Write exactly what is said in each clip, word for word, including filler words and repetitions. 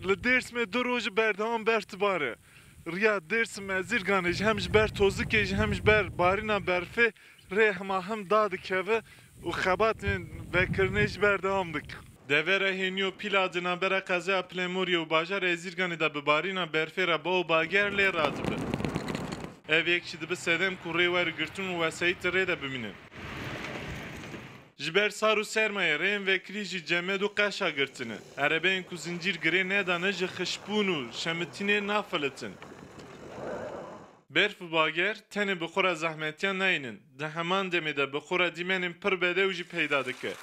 Li Dêrsimê du roj berdewam berf dibare. Riya Dêrsim Ezîrganê jî hem ji ber tozikê jî hem ji ber barîna berfê rê hema hem dadikeve û xebatên vekirinê jî berdewam dikin. Devera Hênî û Pîla di navbera qezaya Pilemoriyê û bajarê Ezîrganê de bi barîna berfê re ba û bager lê radibe. Ev yek jî dibe sedem ku rê were girtin û wesayîtê rê de bimînin. Ji ber sar û sermayê rêyên vekirî jî cemed û qeşa girtine. Erebeyên ku zincîr girê nedane ji xişbûn û şemitînê nafilitin. Berf û bager tenê bi xwe re zehmetiyan nayînin. Di heman demê de bi xwe re dîmenên pir bedew jî peyda dike.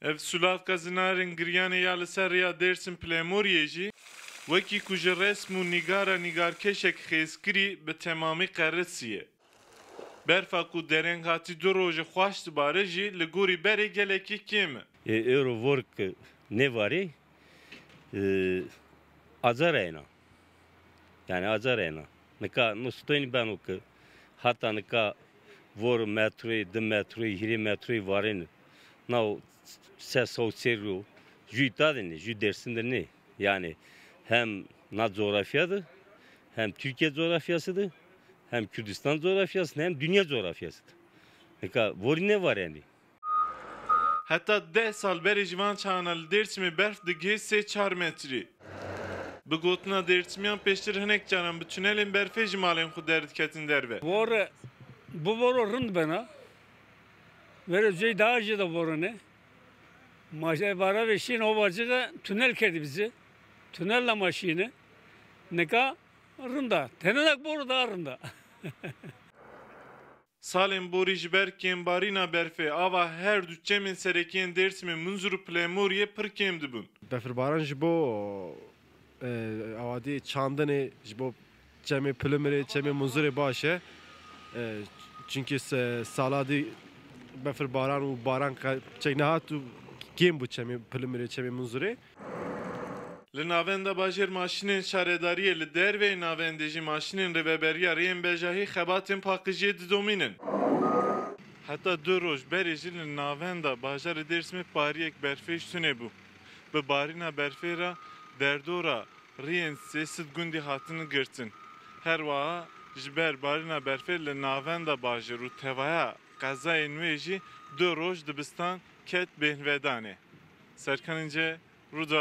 Ev sûlavka zinarên giryanê ya li ser rêya Dêrsim Pilemoriyê jî wekî ku ji resm û nîgara nîgarkêşek xêzkirî bi temamî qerisî ye. Berfa ku dereng hatî du rojê xweş dibare jî li gorî berê gelekî kêm e. Ê, êro vork nêvarê, e, acar heyna. Yani acar heyna. Nika no stoyni beno ki hata nika vor metroyê, di metroyê, hîrê metroyê varêne. Na o se saw serro jü îta de ne, jü Dêrsim de ne. Yani hem na coğrafya de, hem Türkiye coğrafyası de, hem Kürdistan coğrafyası de, hem dünya coğrafyası de. Nika vorî ne var yani. Heta deh sal berê ji van çaxana li Dêrsimê berf digihê sê çar metrî. Bi gotina Dêrsimyan pêştir hinek caran bi tunelên berfê ji malên xwe derdiketin derve. Vor, bu voro rind bena. Verê cey daha jê de vorine. Ma ji evara ve şîn ovacığı tunel kedi bizi. Tunel de ma şîne. Nika rinda. Tenenak boru daha rinda. Salên borî ji ber kêmbarîna berfê ava her du çemên serekî yên Dêrsimê Munzur û Pilemoriyê pir kêm dibûn. Befirbaran ji bo, e, awadî çandinê ji bo çemê Pilimirê, çemê Munzurê baş e. E, çunkî se-, sala dî befirbaran û baran qe-, çek nehat û kêm bû çemê Pilimirê, çemê Munzurê. Li navenda bajêr maşînên şaredariyê, li derveyê navendê jî maşînên rêveberiya rêyên bejahî xebatên paqijiyê didomînin. Heta du roj berê jî li navenda bajarê Dêrsimê pariyek berfê ji tunê bû. Bi barîna berfê re derdora rêyên sê sed gundî hatine girtin. Her wiha ji ber barîna berfê li navenda bajêr û tevaya qezayên wê jî du roj dibistan ket bêhnvedanê. Serkan İnce, Rûdaw.